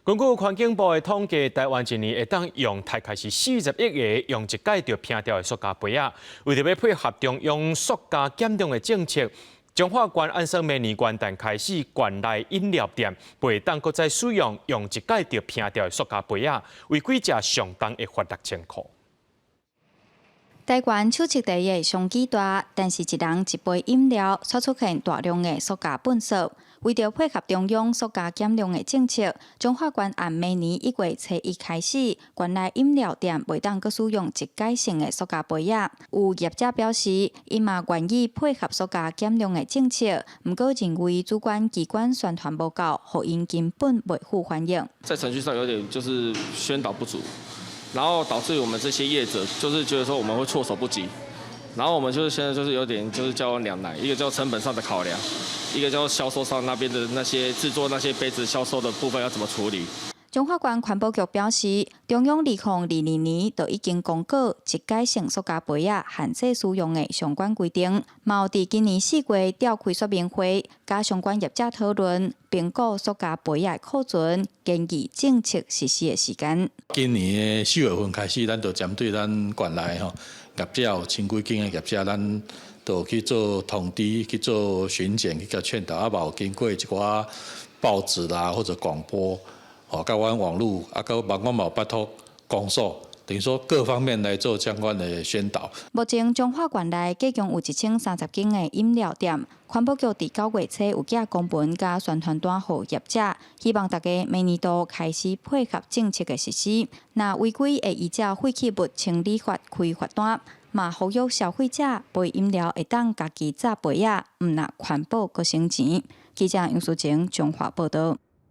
根據環境部的統計，台灣一年會當用大概是40億個用一擺就拚掉的塑膠杯仔。為著欲配合中央塑膠減量的政策，彰化縣按算明年元旦開始，縣內飲料店袂當閣再使用用一擺就拚掉的塑膠杯仔，違規者上重會罰6000箍。台灣手提袋的商機大，但是一人一杯飲料，卻出現大量的塑膠垃圾。為著配合中央塑膠減量的政策，彰化縣按明年1月初1開始，縣內飲料店袂當閣使用一改性的塑膠杯仔。有業者表示，𪜶嘛願意配合塑膠減量的政策，毋過認為主管機關宣傳無夠，予𪜶根本袂赴反應。在程序上有點就是宣導不足，然後導致我們這些業者就是覺得說我們會措手不及，然後我們就是現在就是有點就是叫兩難，一個叫成本上的考量，一個叫銷售上那邊的那些製作那些杯子銷售的部分要怎麼處理。彰化縣環保局表示，中央2022年就已經公告一改性塑膠杯仔限制使用的相關規定，嘛有佇今年4月召開說明會，佮相關業者討論評估塑膠杯仔的庫存，建議政策實施的時間。今年的4月份開始，咱就針對咱縣內吼業者有千幾間的業者，咱就去做通知、去做巡檢、去共勸導，啊，嘛有經過一寡報紙啦或者廣播。哦，佮阮網路啊，佮阮嘛有拜託公所，等於說各方面來做相關的宣導。目前彰化縣內計共有1030間的飲料店，環保局佇9月初有寄公文佮宣傳單予業者，希望大家明年度開始配合政策的實施。若違規會依照廢棄物清理法開罰單，嘛呼籲消費者買飲料會當家己紮杯仔，毋但環保閣省錢。記者楊淑晴彰化報導。